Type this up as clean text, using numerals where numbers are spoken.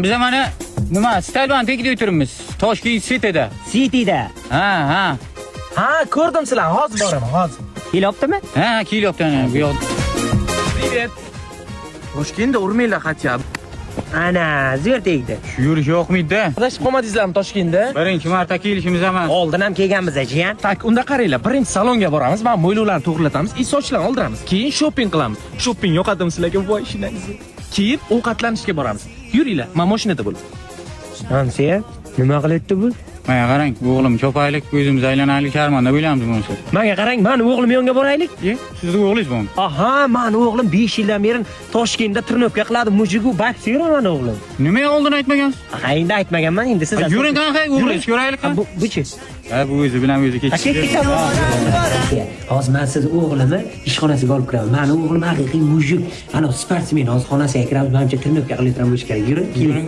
Biza mana nima, Stadion tagida o'tiribmiz. Toshkent Cityda. Cityda. Ha, ha. Ha, ko'rdim sizlarni. Hozir boraman, hozir. Kelyaptimi? Ha, kelyapti ana bu yoq. Привет. Toshkentda urmanglar хотя бы. Ana, zo'r tegdi. Shu yurish yoqmaydi-da. Adashib qolmadingizlarmi Toshkentda? Birinchi marta kelishimiz emas. Oldin ham kelganmiz, jiyan. Так, unda qaranglar, birinchi salonga boramiz, mana mo'ylovlarni to'g'rilatamiz, и sochlarni oldiramiz. Keyin shopping qilamiz. Shopping yoqadimi sizlarga? Voy, shinangiz. Keyin ovqatlanishga boramiz. Yuringlar, men mashinada bo'lib. Hamsiya, nima qilyapti bu? Mana qarang, o'g'lim chopaylik, o'zimiz aylanaylik, sharmanda bo'lamiz bo'lmasa. Menga qarang, mani o'g'lim yonga boraylik. E, sizni o'g'lingiz bormi? Aha, mani o'g'lim 5 yildan beri Toshkentda тренировка qiladi. Мужик u боксёр mani o'g'lim. Nimaga oldin aytmagansiz? Ha, endi aytmaganman, endi siz. Ha, yuring qanaqa o'g'lingiz ko'raylik. Ha, buchi. Ha, bu o'zi bilan o'zi Ha, ketdi. ketdik. Hozir men sizni o'g'limni ishxonasiga olib kiraman. Mani o'g'lim haqiqiy мужик. Ana sportsmen. Hozir xonasiga kiramiz. Manimcha, тренировка qilayotgan bo'lishi kerak. Yuring, keling.